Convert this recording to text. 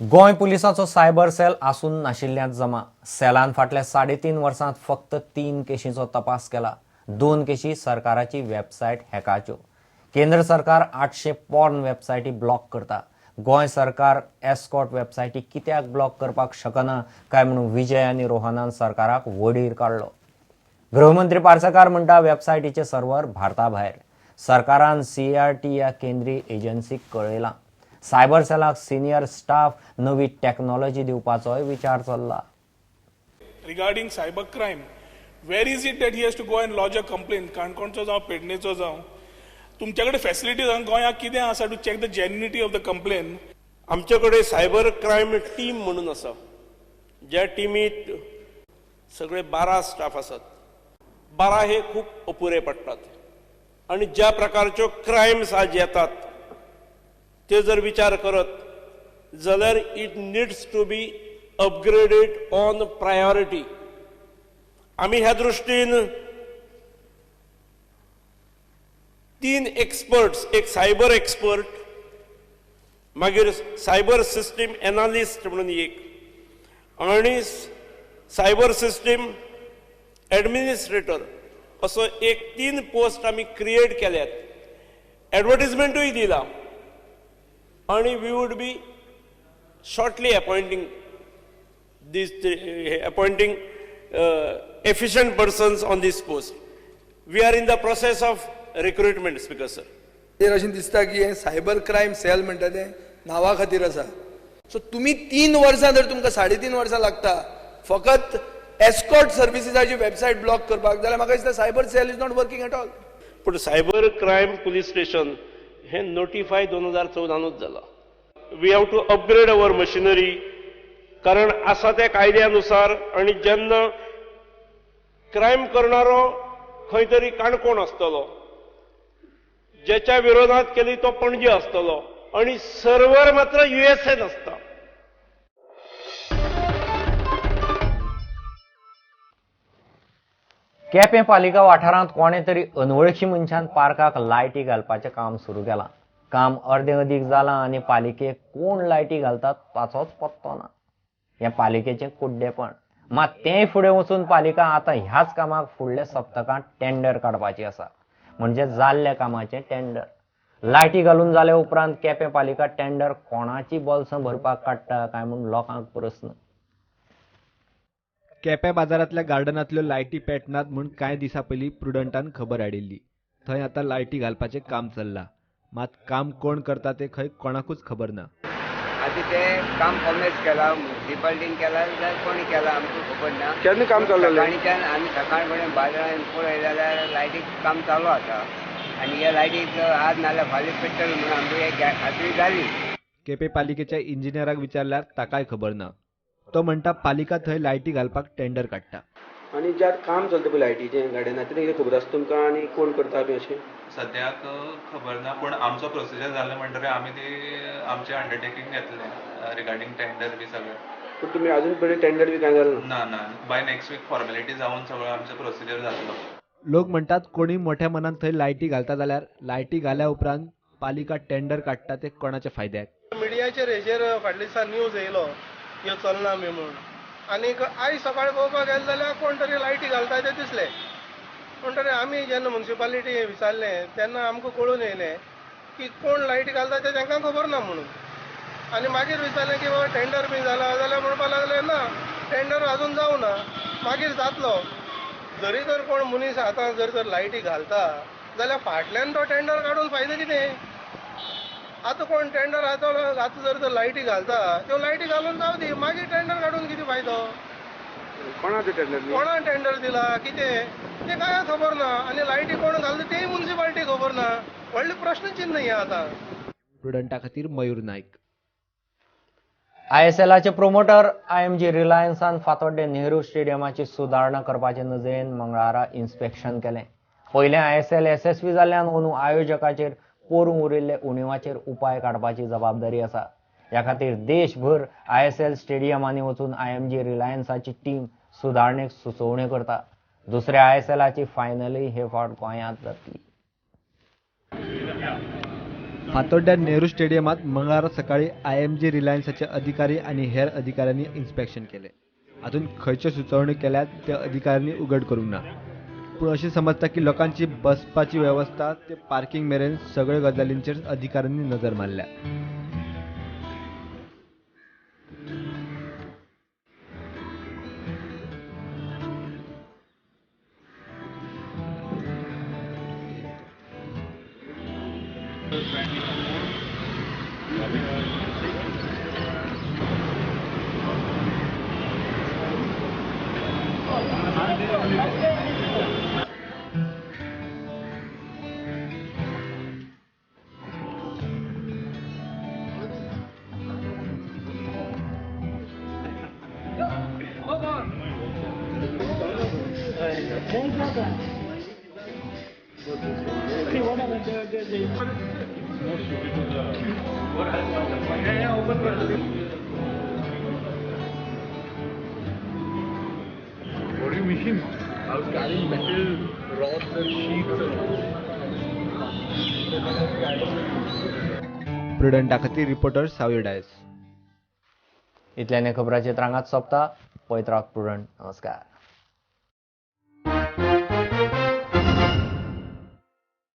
Goa पुलिसाचो cyber sale आसून नाशिल्ल्यांत जमा. सेलान फाटल्या 3.5 वर्सांत फक्त 3 केशींचो तपास केला. 2 केशी सरकाराची वेबसायट हॅकाच्यो. केंद्र सरकार 800 पॉर्न वेबसायटी ब्लॉक करता. गोंय सरकार एस्कॉर्ट वेबसायटी कित्याक ब्लॉक करपाक शकना काय म्हणून विजय आनी रोहनान सरकाराक वडीर काडलो. गृहमंत्री पार्सेकार म्हणटा वेबसायटीचे सर्वर भारता भायर. सरकारान CRT ह्या केंद्रीय एजन्सीक कळयलां. सायबर सेलाक सिनियर स्टाफ नवी टॅक्नॉलॉजी दिवपाचोय विचार चल्ला. Regarding cyber crime, where is it that he has to go and lodge a complaint? काणकोणचो जावं पेडणेचो जावं, तुमचे कडेन फॅसिलिटीज गोंयांत कितें आसा to check the genuinity of the complaint? आमचे कडेन सायबर क्रायम टीम म्हणून आसा, ज्या टिमीत सगळे 12 स्टाफ आसात. 12 हे खूब अपुरे पडटात आनी ज्या प्रकारच्यो क्रायम्स आज येतात ते जर विचार करत जाल्यार it needs to be upgraded on priority. आमी ह्या दृश्टीन 3 एक्सपर्ट्स, एक सायबर एक्सपर्ट, मागीर सायबर सिस्टीम एनालिस्ट म्हणून एक, आनी सायबर सिस्टीम एडमिनिस्ट्रेटर असो एक 3 पोस्ट आमी क्रिएट केल्यात. एडवर्टिजमेंटूय दिला आनी we would be shortly appointing this appointing efficient persons on this post. We are in the process of recruitment, Speaker sir. अशें दिसता की हें सायबर क्रायम सेल म्हणटा तें नांवा खातीर आसा. सो तुमी 3 वर्सां जर तुमकां 3.5 वर्सां लागता फकत एस्कॉर्ट सर्विसीसाची वेबसायट ब्लॉक करपाक जाल्यार म्हाका दिसता cyber cell is not working at all. पूण सायबर क्रायम पुलीस स्टेशन हें नोटिफाय 2014 जाला. We have to upgrade our machinery, कारण आसा त्या कायद्यानुसार आनी जेन्ना क्रायम करणारो खंय तरी काणकोण आसतलो, ज्याच्या विरोधात केली तो पणजे आसतलो आनी सर्वर मात्र USA आसता. केपें पालिका वाठारांत कोणे तरी अनवळखी मनशान पार्काक लायटी घालपाचें काम सुरू केलां. काम अर्दें अदीक जालां आनी पालिकेक कोण लायटी घालतात ताचोच पत्तो ना. हें पालिकेचें कुड्डेपण. मात तेंय फुडें वचून पालिका आतां ह्याच कामाक फुडल्या सप्तकांत टेंडर काडपाची आसा. म्हणजे जाल्ल्या कामाचें टेंडर. लायटी घालून जाले उपरांत केपें पालिका टेंडर कोणाची बोल्सां भरपाक काडटा काय म्हूण लोकांक प्रस्न. केपें बाजारांतल्या गार्डनांतल्यो लायटी पेटनात म्हूण कांय दिसां पयलीं प्रुडंटान खबर हाडिल्ली. थंय आतां लायटी घालपाचें काम चल्लां. मात काम कोण करता तें खंय कोणाकूच खबर ना. आतां तें काम कॉमेस केलां, मुन्सिपालिटीन केलां जाल्यार कोणी केलां आमकां खबर ना. केन्ना काम चल्लेलें? सकाळीच्यान आमी सकाळ फुडें बाजारान पळय जाल्यार लायटीक काम चालू आसा आनी ह्या लायटीक आज नाल्यार फाल्यां पेट्टले म्हणून आमकां खात्री जाली. केपें पालिकेच्या इंजिनियराक विचारल्यार ताकाय खबर ना. तो म्हणटा पालिका थंय लायटी घालपाक टेंडर काडटा. आनी ज्या काम चलता पळय लायटीचें गार्डनाचें कितें खबर आसा तुमकां आनी कोण करता बी अशें? सद्याक खबर ना, पूण आमचो प्रोसिजर जालें म्हणटकीर आमी ती आमचें अंडरटेकींग घेतलें रिगार्डींग टेंडर बी सगळें. पूण तुमी अजून पर्यंत टेंडर बी कांय जालें ना? ना ना, बाय नेक्स्ट वीक फॉर्मेलिटी जावन सगळो आमचो प्रोसिजर जातलो. लोक म्हणटात कोणी मोठ्या मनान थंय लायटी घालता जाल्यार लायटी घाल्या उपरांत पालिका टेंडर काडटा ते कोणाच्या फायद्याक? मिडियाचेर हेजेर फाटल्या दिसा न्यूज येयलो ह्यो चलना बी म्हणून, आनीक आयज सकाळीं पळोवपाक गेले जाल्यार कोण तरी लायटी घालता ते दिसले. म्हणटरी आमी जेन्ना मुन्सिपालिटी विचारलें तेन्ना आमकां कळून येयलें की कोण लायटी घालता तें तांकां खबर ना म्हणून. आनी मागीर विचारलें की बाबा टेंडर बी जाला जाल्यार म्हणपाक लागले ना टेंडर अजून जावं ना, मागीर जातलो. जरी तर कोण मनीस आतां जर तर लायटी घालता जाल्यार फाटल्यान तो टेंडर काडून फायदो कितें? आतां कोण टेंडर आतां आतां जर तर लायटी घालता त्यो लायटी घालून जावं दी, मागीर टेंडर काडून कितें फायदो? कोणाचें टेंडर? कोणा टेंडर दिला कितें तें कांय खबर ना आनी लायटी कोण घालता तेय मुन्सिपालिटी खबर ना. व्हडलें प्रश्नचिन्न हें आतां. प्रुडंटा खातीर मयूर नायक. ISLाचे प्रोमोटर IMG रिलायन्सान फातोड्डें नेहरू स्टेडियमाची सुदारणा करपाचे नदरेन मंगळारा इन्स्पेक्शन केलें. पयलें ISL येसस्वी जाल्ल्यान अंदू आयोजकाचेर पोरूं उरिल्ले उणीवाचेर उपाय काडपाची जबाबदारी आसा. ह्या खातीर देशभर ISL स्टेडियमांनी वचून IMG रिलायन्साची टीम सुदारणेक सुचोवण्यो करता. दुसऱ्या ISLाची फायनलय हे फावट गोंयांत जातली. फातोड्ड्या नेहरू स्टेडियमात मंगळारा सकाळी IMG रिलायन्साचे अधिकारी आनी हेर अधिकाऱ्यांनी इन्स्पेक्शन केलें. हातूंत खंयच्यो सुचोवण्यो केल्यात ते अधिकाऱ्यांनी उगड करूंक ना. पूण अशें समजता की लोकांची बसपाची वेवस्था ते पार्किंग मेरेन सगळ्यो गजालींचेर अधिकाऱ्यांनी नजर मारल्या. What do you mean? I was carrying metal rods and sheets and all. प्रुडंटा खातीर रिपोर्टर सावयो डायस. इतल्याने खबराचे रांगात सोंपता. पळयत रावात प्रुडंट. नमस्कार.